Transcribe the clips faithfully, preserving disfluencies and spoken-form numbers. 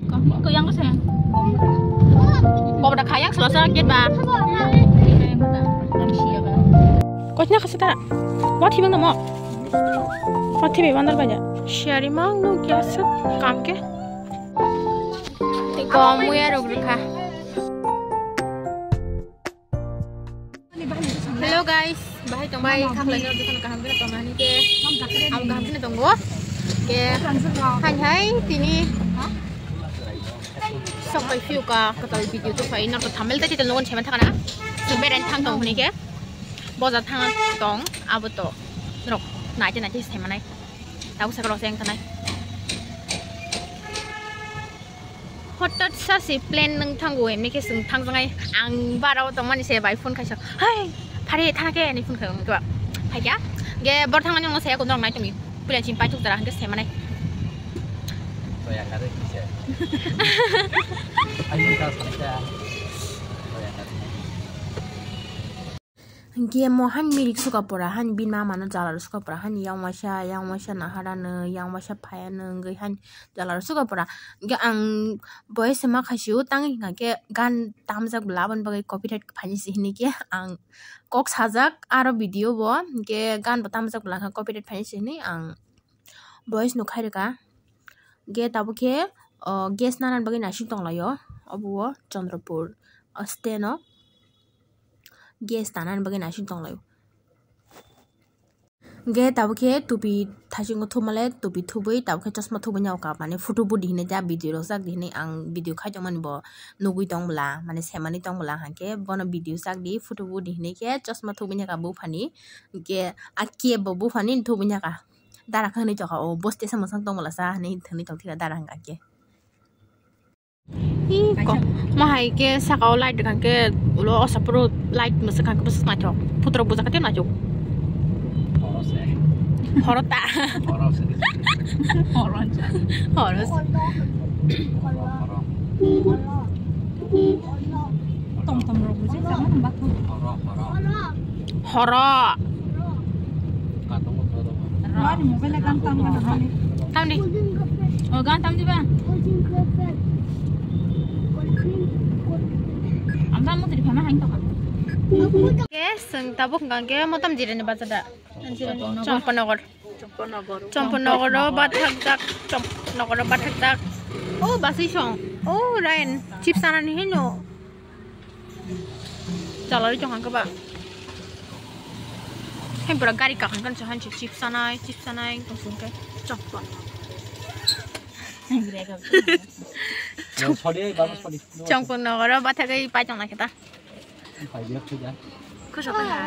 Ko yang ko sayang. Ko da khayak selo sa gate ba. Kochna khasata. What hibang namo? What hibi bandar baja? Shari mang no kya sa kam ke? Te ko muya rok rikha. Hello guys, bahai tong bai, khaklai no dukhan kaham khe tong ani ke, ang kaham khe tongo. Ke hai hai tini sok pai fiu ka katal video to pai na ko thamel ta titel no gon chema thakana. Sumber en thang tong huni ke. Boja thang tong abo to rok nai te nai te semanai. Tau sa rok seng tanai. Hotat sa si plan nung thango, emni khe sung thang jangai. Ang bara o tongmani se bai phone khaisa. Hai, phari thana khe ani phone khai ongkha. Hai kya? Ge bor thangmani ongno saya kondong nai tumi. Pula chim pai thuk jara hangke semanai. Toya kare kisa. Ayo ta sa. Toya kare. Hinkhe mo han mirik suka pora, han bini mama no jala rw suka pora, han yang waisa, yang waisa nahara no, yang waisa phaya no wngwi han jala rw suka pora. Hinkhe ang boyes se ma khaisio, tang hinkha khe gan tamjak bwla aboni bagwi copyright phaini se hinwi khe ang kok sajak aro video bo, hinkhe gan bo tamjak bwla kha copyright phaini se hinwi ang boyes no khai rwkha. Hinkhe tabuk khe, o, gas nanani bagwi naising tonglaio, obo o Chandrapur, o, stand o. Gas tanani bagwi naising tonglaio. Hwnkhe tabuk khe tupi thasingo thupmale, tupi thubui tabuk khe chosma thubui nokha, mane photo budi hinwi ta video rok chak di hinwi ang video khai tongmani bo nugui tong bwla, mane semani tong bwla, hwnkhe bono video chak di photo budi hinwi khe chosma thubui nokha buphani, hwnkhe a kebo buphani thubui nokha, dara khe hinwi tongkha, o boste se mwsang tong bwla sa hinwi thwngwi tong thikha dara hwnkha khe. Ih, ko-, mo hai khe saka o light rwkha khe ulo o sapro light mwswk kha khe bwswk naithok. Phutrok bujak khe naithok. Horo se. Horo ta. Horo se. Horo se. Horo se. Horo. Tom tom rok bujak sama nang bak. Horo, horo. Horo. Tamni. O, gan tamdi ba? Amda mo tiri phana hain toka. Ke, seng tabuk hingka ke, mo tam jirani bacha da? Champanagar. Champanagar o bathakjak, Champanagar o bathakjak. O, basui song. O, Ryan, chips anani hino. Chalari tong hangke ba. Hai pura gari kaham kan sahan si chips sanai, chips sanai, kosong ke. Chopon. Chopon nogoro bathagwi pai tong nakhe ta. Pai dia khuja. Khusa ta ha.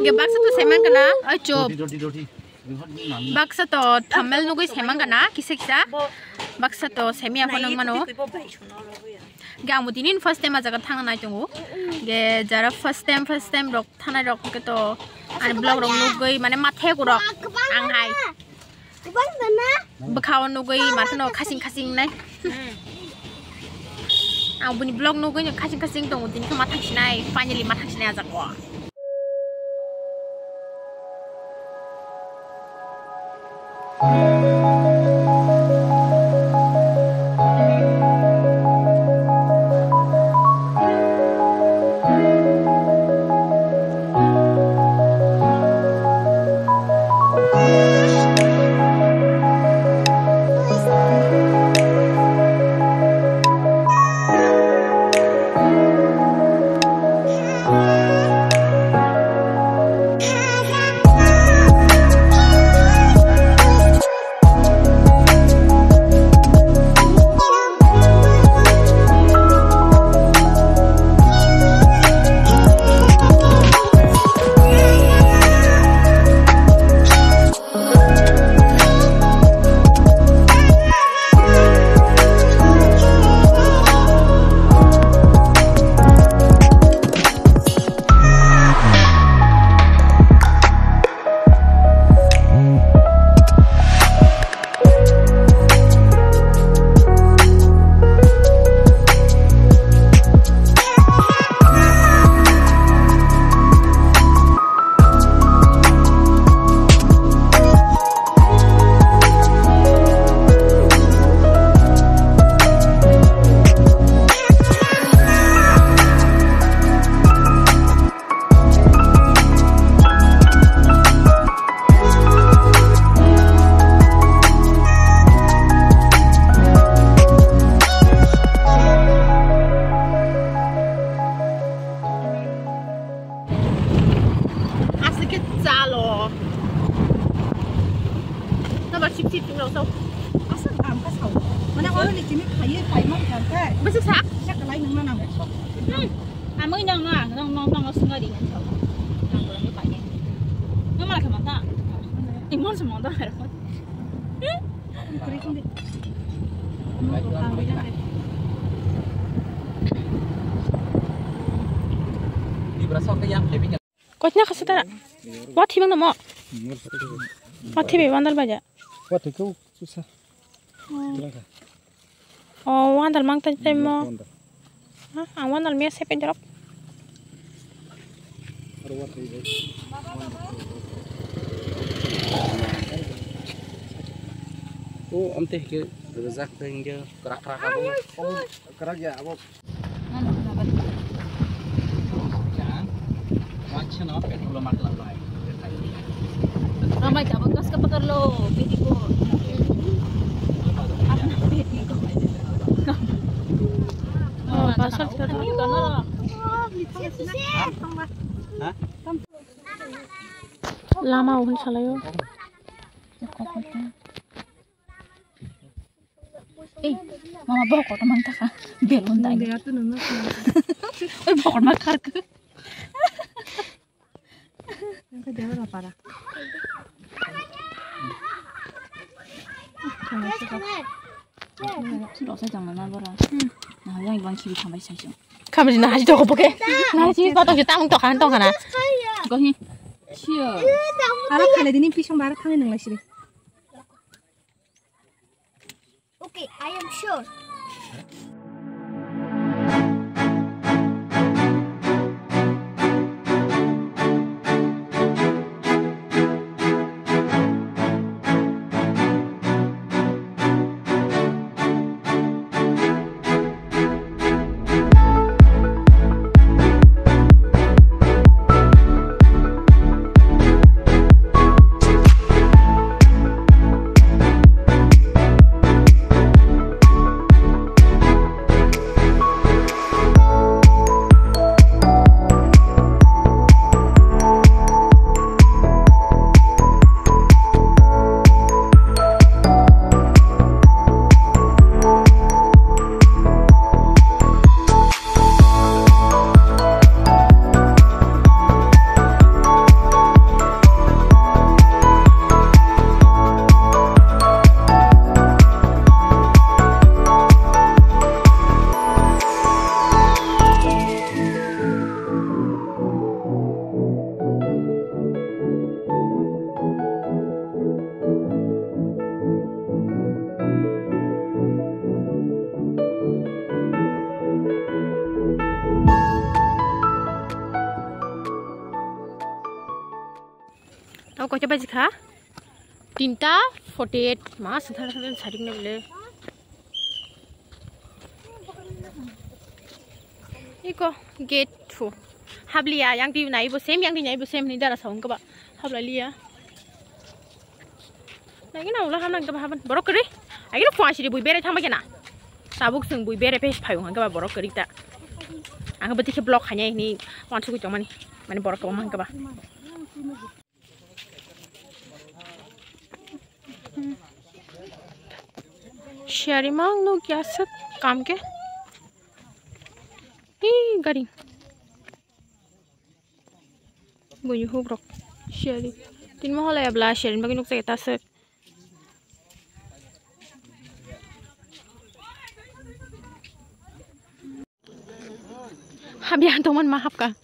Ge baksa to seman kana. Ai chop. Roti, roti, roti. Baksa to thamel nugui semang kana kisa kisa. Baksa to semia phano mano. Ge ang bo tinin first time a jaga thangna nai tongo. Ge jara first time, first time rok thanai rok ke to ani vlog rok nugui mane mathe kurok ang hai. Bwkha o nugui matano khasing khasing nai. Ang bini vlog nugui no khasing khasing tongo tini khe mathang sinai, finally mathang sinai a jaga o. Ini khaye paimang kha khe. Bwswk sa? Sa kalai nang manang. Hmm. Amoi nang na, nang, nang, nang, sungari nang sa. Nang bolong ni paine. Nang ma khamang ta? Imon se mong ta. Kochna khasutara. Wa thibang namo? Wa thibe wandal baja. Wa thikau susa. Oh, wandal mang tani tani mo. Ha, ang wandal mia sepe dorok. Oh, amte ke rejak tengge krak krak abo. Krak ya abo. Ramai tabak kas ka pakar lo, beti ko. Apna beti ko. Oh, pasal. Lama uhun salayo. Ei, mama, bokot man taka. Belon dai. Oi, bokot ma kharkhe. Engkhe dewara para. Silo sa jang na bora. Na yang bang sili khambai sai. Khamri na haji toko poke. Na haji pa toko tamung tokhan tokana. Gohi. Sio. Ara khale dini pisong bara thangni nang lai sili. Okay, I am sure. Tamo koita baji kha? Tinta forty eight. Ma sithar sithar sarik na bile. Iko gate thu. Habliya, yang di nai bo sem, yang di nai bo sem ni dara saung kaba. Habla liya. Nai na ula hamna kaba haban. Borok kari. Ai no phone siri bui bere thangba kena. Tabuk sung bui bere pes phayung hangkaba borok kari ta. Ang bati khe block hanya ni wan sugui tongmani. Mane borok kaba hangkaba. Siari mang nuk ya sek kam ke. Ih, gari. Buyu huk rok. Siari. Tin mo hola ya bla siari bagi nuk sek ta sek. Hapya tongmani ma hapka.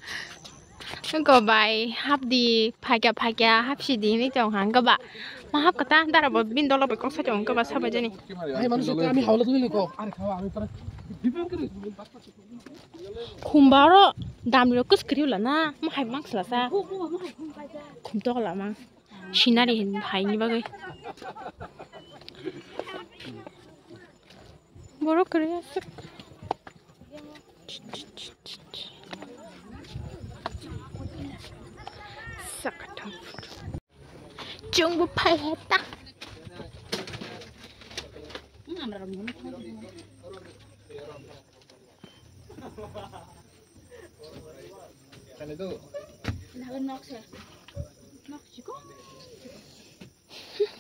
Go bai hapdi phaikya phaikya hapsidi hinwi tong hang goba. Ma hapka ta dara bo bini dolo bai kok sai tong goba sabai jani. Khumba oro damni rok kwskwrwi wla na ma hai mang sla sa. Khum tok lama. Sinari hin hai ni bagwi. Borok kwrwi aswk. Sakathang. Chwngbo phai heta.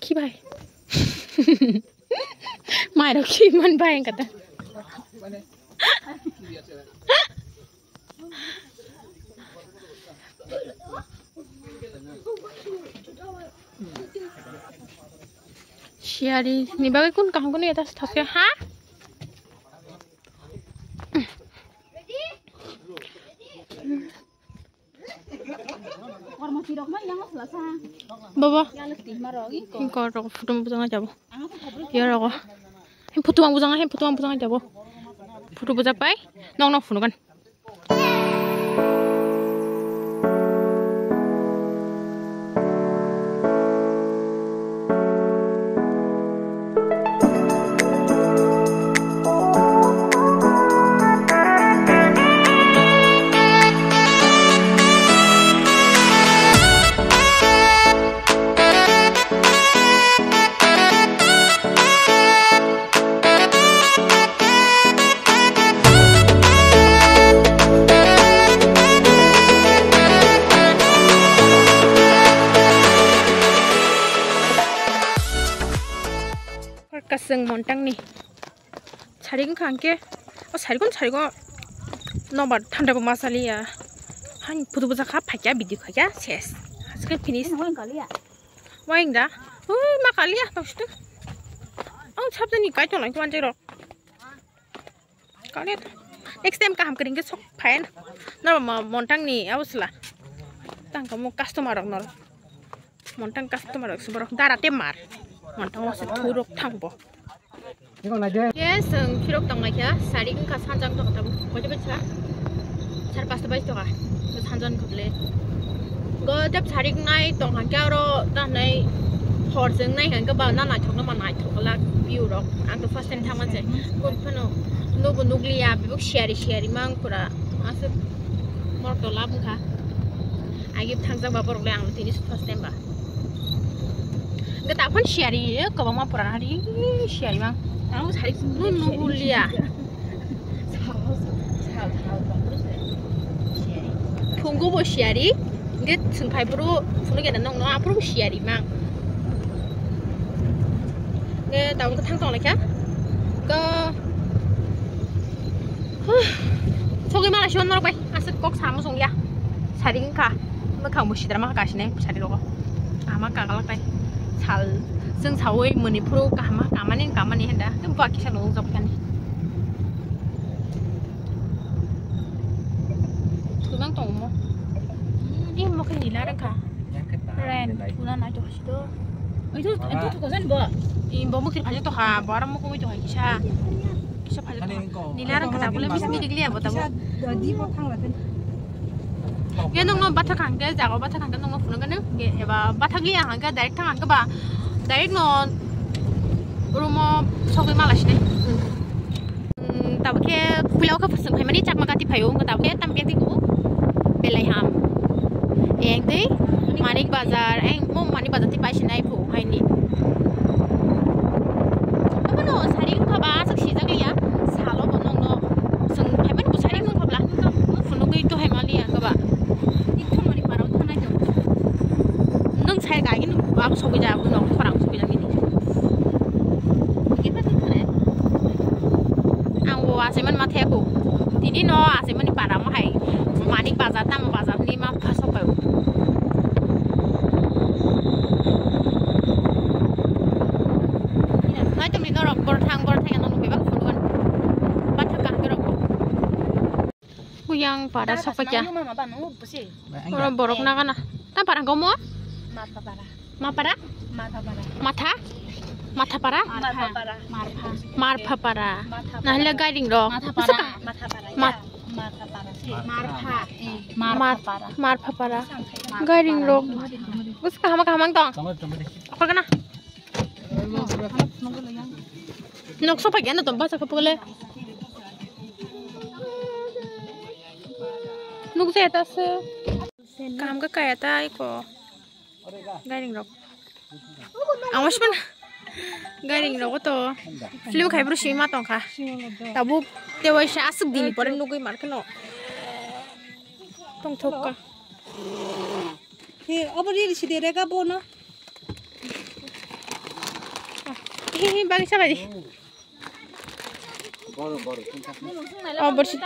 Kibai. Aro ki man bai kata. Siyari ni bagwi kun kaham kun ya tas thas ha? Baba. Ingkor rok photo bujak nai jabo. Iya rok. Hem photo ang bujak nai, hem photo ang bujak nai jabo. Photo bujak pai. Nok nok phunukgan. Kasing montang ni. Sarik wngkha hwnkhe, o sarik wng sarik o nobar thanda bo ma saliya. Hani photo bujak kha, phaikya video khaikya, ses. Haske finish. Wayang da? Ui, ma kaliya, toksto. Ang sabjani kai tong lai kuan jero. Kaliya. Next time kaham kering ke sok phain. Nor ma montang ni, abosla. Tang kamu customer rok nor. Montang customer rok se borok dara te mar. Montang o se thurok thang bo. Yes, ang phirok tong lai kha. Sarik wngkha sanjang tong tong. Koi bai sa? Sar pasta bai tong kha. Sanjang kha ble. Go jab sarik nai tong kha kya ro ta nai hor jeng nai kha ba na naithok na ma naithok la view rok. Ang to first time thang ma se. Kun phano nubu nukliya bibuk siyari siyari mang pura. Asuk mor to lab wngkha. Agi thangjak ba borok le ang tini first time ba. Hwnkhe taphano siyari, kwbangma pura hari siyari mang. Ang sari no nugulia. Phungo bo siyari, hwnkhe chwng phai phuru phunuk ya nokno aphuru bo siyari mang. Hwnkhe tabuk thang tong lai kha. Ko Huh. Sogwi mala sio norok bai. Aswk kok samo songya. Sari wngkha. Mwkhang bo sidra ma kasinai sari rogo. Ama kagalak tai. Sal. Seng sawi muni phuru kahama kamani kamani henda. Ba kisa no jok kani. Thumang tongmo. Ni mo khe nila rangkha. Ren. Tuna na to. Itu, itu tuh kosan bo. Ih, bo mukir phajak to ha, bo aram mukung itu ha kisa. Kisa phajak to ha. Nila rang kata bole mis midik liya bo tabo. Kisa dodi bo thang laten. Ge nong no bathak hang ge, jago bathak hang ge nong no phunang gane. Ge eba bathak liya hang ge direct thang hang ge ba. Direct no room o sogwi mala sine. Tabuk khe puila o khe phasung phaimani chakma gati phaio, wngkha tabuk khe tam biya twi kubu belai ham. Eng twi Manik Bazar, eng mo Manik Bazar twi pai sinai phu haini. Abono sari wngkha ba aswk sijak liya, salo bo nongno chwng phaimani bo sari wngkha bla, phunugwi to hai maliya wngkha ba. Ithomani parao thanai to. Nwng sai gaigini abo sogwi ja, abo nok khorang sogwi ja gini. Ang bo achaiman ma thaya ko. Tini no achaimani para mo hai. Manik Bazar, Tamo Bazar ni ma pha sok pai. Nai tongni norok bor thang bor thang ano bebak phunukgan. Bathak kaham rok. Kuyang para sokpakya. Oro borok nagana. Ta para gomo? Matha para. Matha? Matha para. Marpha. Marpha para. Nahile gairing rok. Matha para. Matha para. Mat- Matha para. Marpha. Marpha para. Gairing rok. Bus kahama kahama tong. Okor kana? Nok sopa gyan to basa kapole. Nuk je ta se. Kaham ka kaya ta iko. Gairing rok. Ang wasman. Gairing rok to. Film khai bro sima tong kha. Tabuk te waisa asuk dini pore nugui mar kheno. Tong thok ka. He, obo ril sidi rega bono. He, he, bagi salai di. Oh, borsi.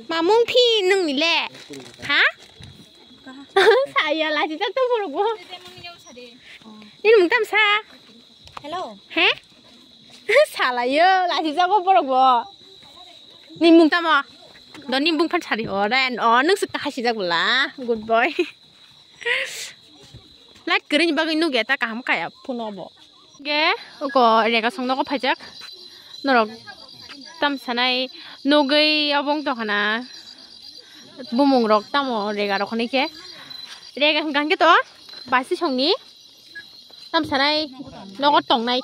Mamung phi nung ni le? Ha? Saya lasi ta tu borok bo. Nini mung tam sa? Hello. He? Salayo, lasi jago borok bo. Ni mung tamo? Do ni bung phan sari o, ren o, nung sik kahasi jak bula. Good boy. Light kwrwini bagwi nukya ta kaham kaya phone bo. Ge uko rega song nogo phaijak. Norok tam sanai nugwi obo wng tongkha na. Bumung rok tamo rega rok hinwi khe. Rega hwnkha hwnkhe to basi songni tam sanai nogo tongnai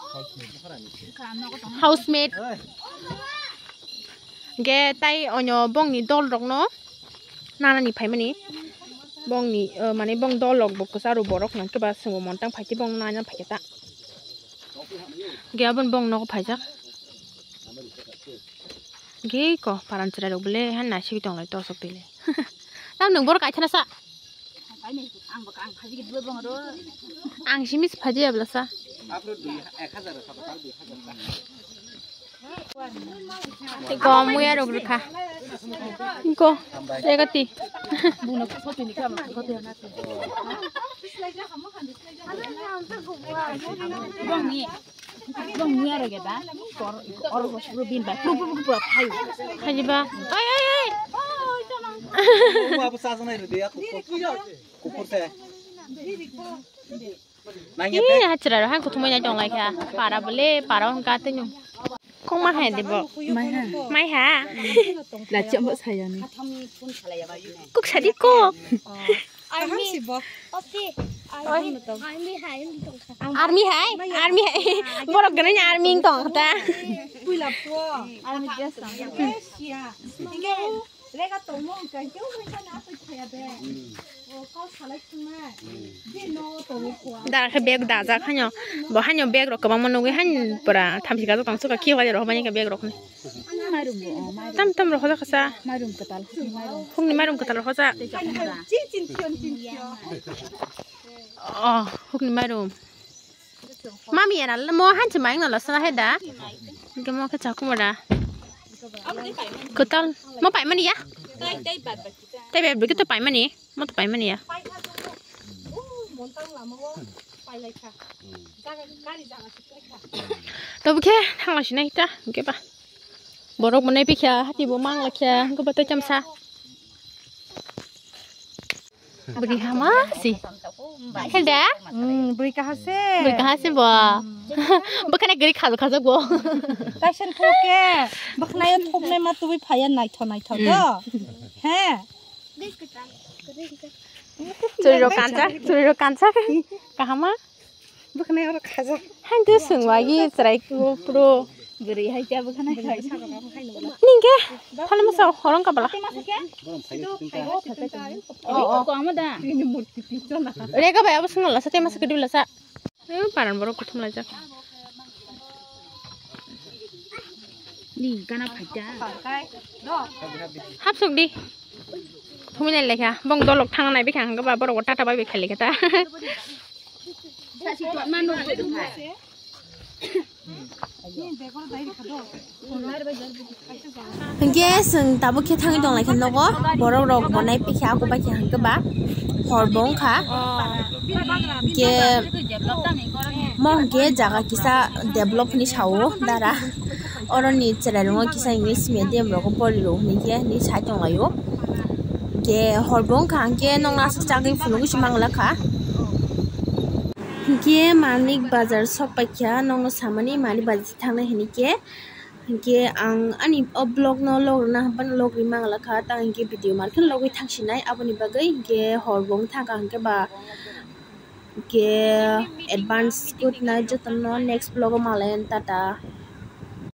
housemate. Ge tai onyo bongni dol rokno nanani phaimani. Bongni, uh, mane bong dol rok bo kwcharo borok nang khe ba swngo montang phai khe bong nana phai khe ta. Ge aboni bong nogo phaijak. Ge ko paran chwrai rok bole han naisingwi tonglai tosok twi le. Tam nwng borok kaithana sa. Ang simi se phaji abla sa. Ko muya rok rwkha. Ko egati. Bongni, bongni arege da. Or, or, puro bin bai. Puro, puro, puro, puro, phayo. Phajiba. Oi, oi, oi. Kukur se. Ih, hachra rohan kuthumai nai tong lai kha. Para bole, para hon ka tenu. Kong ma hai debo. Mai ha. Mai ha. La chamo sayani. Kuk sadi ko. Army. Army hai. Army hai. Borok gana army tong ta. Army dress. Rega tongmo hwnkha khe wngkha na twi thaya be. O kok salai thwngmai. Bino tongwi khua. Dara khe bag dajak haino. Bo haino bag rok kwbangma nugwi haino pura thamchi gajak tong suka khiyo gajak rok manya khe bag rok ni. Mairum bo, o, mairum. Tam tam rok hoda khasa. Mairum kwtal, hukni mairum. Hukni mairum kwtal rok hoja. Chin chin khion chin khion. Oh, hukni mairum. Mami yana mo hanchi maing no lasana he da. Ge mo khe chakumo da. Kwtal mo paimani ya. Tai bai bwkhe to paimani. Mo to paimani ya. To bwkhe thangla sinai ta. Ge ba. Borok bo nai pikha hati bo mangla kha. Ge ba to chamsa. Bwrwi hama si. Hilda? Hmm, bwrwi kaha se. Bwrwi kaha se bo. Bwkhani gari khajak khajak bo. Taisen thoke. Bwkhani thoknai ma tubui phaya naitho naitho do. He. Churi rok kancha, churi rok kancha. Kahama? Bwkhwnai oro khajak. Hain twi swng wagi chwrai kufru. Bwrwi hai khe bwkhwnai hai. Ningkhe phalmasa horong kabala. Oh, oh. Rega bai abo swngna lasa, tema sa kedi lasa. Eh, paran borok kuthum laijak. Ni gana phaita. Hapsok di. Thumui nai lekha. Bong dolok thang nai bikha hwnkhe ba borok bo tata bai bai khai lekha ta. Hwnkhe chwng tabuk khe thangwi tong lai kha nogo, borok rok bo nai pikha, ako bai khe hwnkhe ba hor bo wngkha. Hwnkhe mo hwnkhe jaga kisa develop hinwi sao dara. Oroni chwrai rokno kisa English medium rogo pori rw hinwi khe hinwi sai tong laio. Hwnkhe hor bo wngkha, hwnkhe nokno aswk chagwi phunugwi se mang lakha. Hwnkhe Manik Bazar sok paikha, nokno samani Manik Bazar thangnai hinwi khe. Hwnkhe ang ani o vlog no log rwna haphano log rwi mang lakha, tang hwnkhe video markheno logwi thangsinai, aboni bagwi hwnkhe hor bo wng thangkha hwnkhe ba. Hwnkhe advance good night jotono, next vlog o malai tata.